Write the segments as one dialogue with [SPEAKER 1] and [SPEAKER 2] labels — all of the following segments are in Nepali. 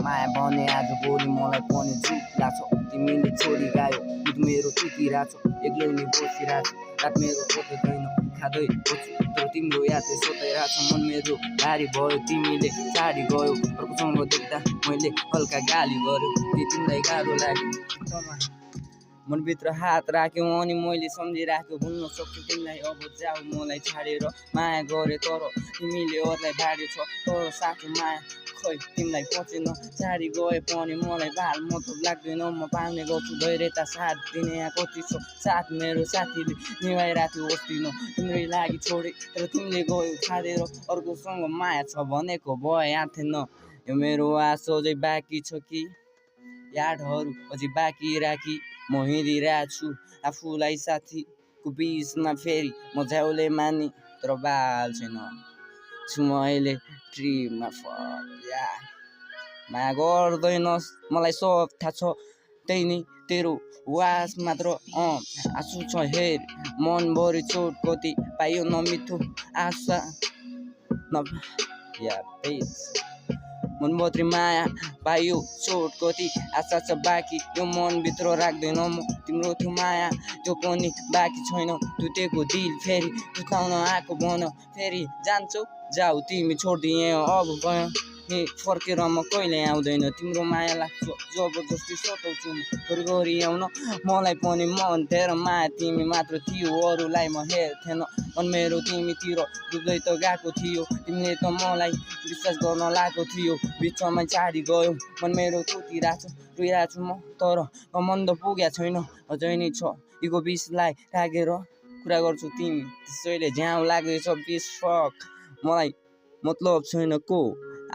[SPEAKER 1] माया बने आज भोलि मलाई पनि जुट लाग्छ तिमीले छोडी गयो दुध मेरो टुकिरहेको छ एक्लै नै बसिरहेको छु रात मेरो बज्दैन खाँदै बस्छु तर तिम्रो यादले सताइरहेको छ मन मेरो भारी भयो तिमीले छाडी गयो अर्कोसँग देख्दा मैले हल्का गाली गर्यो त्यो तिमीलाई गाह्रो लाग्यो मनभित्र हात राख्यौ अनि मैले सम्झिराख्यो भुल्न सक्छु तिमीलाई अब जाऊ मलाई छाडेर माया गरे तर तिमीले अरूलाई बाँडेछ तर साँचो माया खै तिमीलाई पचेन छाडी गए पनि मलाई बाल मतलब लाग्दैन म पाल्ने गर्छु धैर्यता साथ दिने यहाँ कति छ साथ मेरो साथीले निभाइरहेको थियो अस्ति न तिम्रै लागि छोडे तर तिमीले गयो छाडेर अर्कोसँग माया छ भनेको भए आँथेन यो मेरो आश अझै बाँकी छ कि यादहरू अझै बाँकी राखी म हिँडिरहेको छु आफूलाई साथीको बिचमा फेरि म झ्याउले मानी तर बाल छैन छु म अहिले ट्रिपमा फर्या माया गर्दैनस् मलाई सब थाहा छ त्यही नि तेरो वास मात्र आँसु छ हेर मनभरि चोट कति पाइयो नमिठो आशा या मनभरि माया पाइयो चोट कति आशा छ बाँकी यो मनभित्र राख्दैन म तिम्रो थियो माया त्यो पनि बाँकी छैन टुटेको दिल फेरि टुटाउन आएको भन फेरि जान्छौ जाऊ तिमी छोडिदिए अब गयो फर्केर म कहिले आउँदैन तिम्रो माया लाग्छ जबरजस्ती सताउँछु गरी आउन मलाई पनि मन धेरै माया तिमी मात्र थियो अरूलाई म हेर्थेन मन मेरो तिमीतिर डुब्दै त गएको थियो तिमीले त मलाई विश्वास गर्न लागेको थियो बिचमा छाडी गयो मन मेरो टुटिरहेको छ रोइरहेको छु म तर कमन्द पुगेको छैन अझै नै छ इगो बिचलाई राखेर कुरा गर्छु तिमी त्यसैले झ्याउ लाग्दैछ बिस फक मलाई मतलब छैन को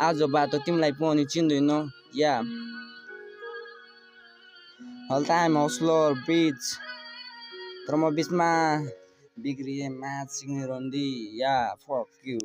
[SPEAKER 1] आजबाट तिमीलाई पनि चिन्दैन या all time hustler bitch तर म बिचमा बिग्रिए म्याच सिक्ने रन्दी या fuck you